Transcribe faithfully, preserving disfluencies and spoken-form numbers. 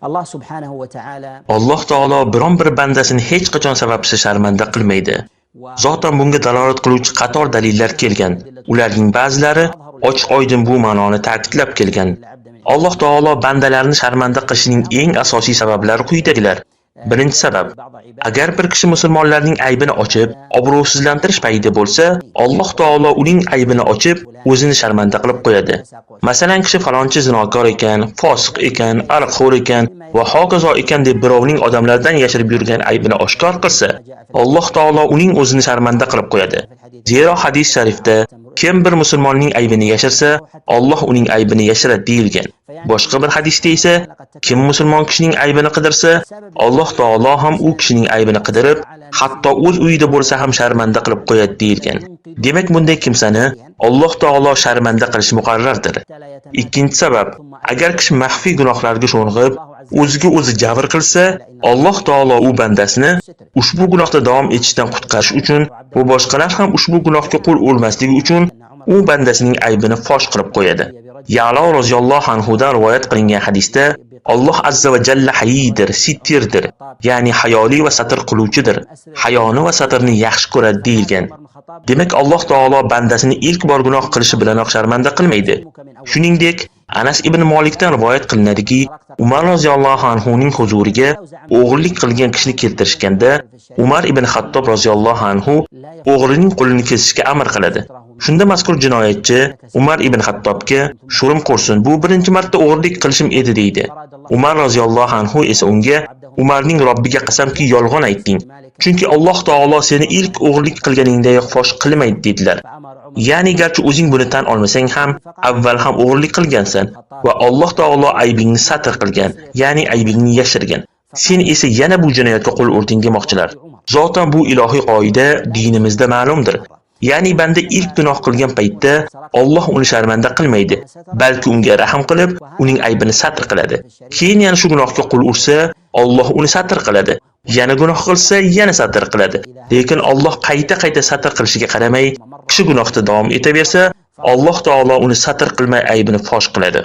Allah subhanahu wa ta'ala ئاللاھ تائالا بىرەر بىر بەندىسىنى ھېچقاچان سەۋەبسىز شەرمەندە قىلمايدۇ. زاتەن بۇنىڭغا دالالەت قىلغۇچى قاتار دەلىللەر كەلگەن. ئۇلارنىڭ بەزىلىرى ئاچىق ئايدىن بۇ مەنانى تەكىتلەپ كەلگەن. ئاللاھ تائالا بەندىلەرنى شەرمەندە قىلىشىنىڭ ئەڭ ئاساسىي سەۋەبلىرى قۇيىدىكىلەر. بىرىنچى سەۋەب، ئەگەر بىر كىشى مۇسۇلمانلارنىڭ ئەيبىنى ئاچىپ، ئابرويسىزلاندۇرۇش پەيدا بولسا، ئاللاھ تائالا ئۇنىڭ ئەيبىنى ئاچىپ، ئۆزىنى شەرمەندە قىلىپ قويىدۇ. مەسىلەن، كىشى پالانچى زىناكار ئىكەن، فاسىق ئىكەن، ئەرقخور ئىكەن ۋە ھاكازا ئىكەن دەپ بىراۋنىڭ ئادەملەردىن ياشىرىپ يۈرگەن ئەيبىنى ئاشكار قىلسا، ئاللاھ تائالا ئۇنىڭ ئۆزىنى شەرمەندە قىلىپ قويىدۇ. زېرا ھەدىس شەرىفتە، كىم بىر مۇسۇلماننىڭ ئەيبىنى ياشىرسا، ئاللاھ ئۇنىڭ ئەيبىنى ياشىرىدۇ دېيىلگەن. باشقا بىر ھەدىستە ئىسە، كىم مۇسۇلمان كىشىنىڭ ئەيبىنى قىدىرسا، ئاللاھ تائالا ھەم ئۇ كىشىنىڭ ئەيبىنى قىدىرىپ، ھەتتا ئۆز ئۆيىدە بولسا ھەم شەرمەندە قىلىپ قويىدۇ دېيىلگەن. دېمەك، بۇنداق كىمسەنى ئاللاھ تائالا شەرمەندە قىلىشى مۇقەررەردۇر. ئىككىنچى سەۋەب، ئەگەر كىشى مەخپىي گۇناھلارغا شۇڭغۇپ، ئۆزىگە ئۆزى جەبىر قىلسا، ئاللاھ تائالا ئۇ بەندەسىنى ئۇشبۇ گۇناھتا داۋام ئېتىشتىن قۇتقارىش ئۈچۈن ۋە باشقىلار ھەم ئۇشبۇ گۇناھقا قول ئۇرماسلىقى ئۈچۈن ئۇ بەندىسىنىڭ ئەيبىنى پاش قىلىپ قويىدۇ. يەلا رازىياللاھۇ ئەنھۇدىن رىۋايەت قىلىنغان ھەدىستە، ئاللاھ ئەززە ۋە جەللە ھەييىدۇر، سىتتىردۇر، يەنى ھايالى ۋە ساتىر قىلغۇچىدۇر. ھايانى ۋە ساتىرنى ياخشى كۆرەدۇ دېيىلگەن. دېمەك، ئاللاھ تائالا بەندەسىنى ئىلك بار گۇناھ قىلىشى بىلەنلا شەرمەندە قىلمايدۇ. شۇنىڭدەك، ئەنەس ئىبن مالىكتىن رىۋايەت قىلىنىدۇكى، ئۇمار رازىياللاھۇ ئەنھۇنىڭ ھۇزۇرىغا ئوغرىلىق قىلغان كىشىنى كەلتۈرۈشكەندە، ئۇمار ئىبن خاتتاب رازىياللاھۇ ئەنھۇ ئوغرىنىڭ قولىنى كېسىشكە ئەمر قىلىدۇ. شۇندا مەزكۇر جىنايەتچى ئۇمار ئىبن خاتتابقا، شۇرۇم قۇرسۇن، بۇ بىرىنچى مەرتە ئوغرىلىق قىلىشىم ئىدى دەيدۇ. ئۇمار رازىياللاھۇ ئەنھۇ ئېسە ئۇنىڭغا، ئۇمارنىڭ راببىگە قەسەمكى، يالغان ئېيتتىڭ. چۈنكى ئاللاھ تائالا سېنى ئىلك ئوغرىلىق قىلغىنىڭدەك پاش قىلمايدۇ دېدىلەر. يەنى گەرچە ئۆزۈڭ بۇنى تەن ئالمىساڭ ھەم، ئەۋۋەل ھەم ئوغرىلىق قىلغانسەن ۋە ئاللاھ تائالا ئەيبىڭنى ساتىر قىلغان، يەنى ئەيبىڭنى ياشىرغان. سېنى ئېسە يەنە بۇ جىنايەتكە قول ئۇردۇڭ دېمەكچىلەر. زاتەن بۇ ئىلاھىي قائىدە دىنىمىزدە مەلۇمدۇر. يەنى بەندە ئىلك گۇناھ قىلغان پەيتتە ئاللاھ ئۇنى شەرمەندە قىلمايدۇ، بەلكى ئۇنىڭغا رەھىم قىلىپ، ئۇنىڭ ئەيبىنى ساتىر قىلىدۇ. كېيىن يەنە شۇ گۇناھقا قول ئۇرسا، ئاللاھ ئۇنى ساتىر قىلىدۇ. يەنە گۇناھ قىلسا، يەنە ساتىر قىلىدۇ. لېكىن ئاللاھ قايتا-قايتا ساتىر قىلىشىغا قارىماي، كىشى گۇناھتا داۋام ئېتىۋەرسە، ئاللاھ تائالا ئۇنى ساتىر قىلماي، ئەيبىنى پاش قىلىدۇ.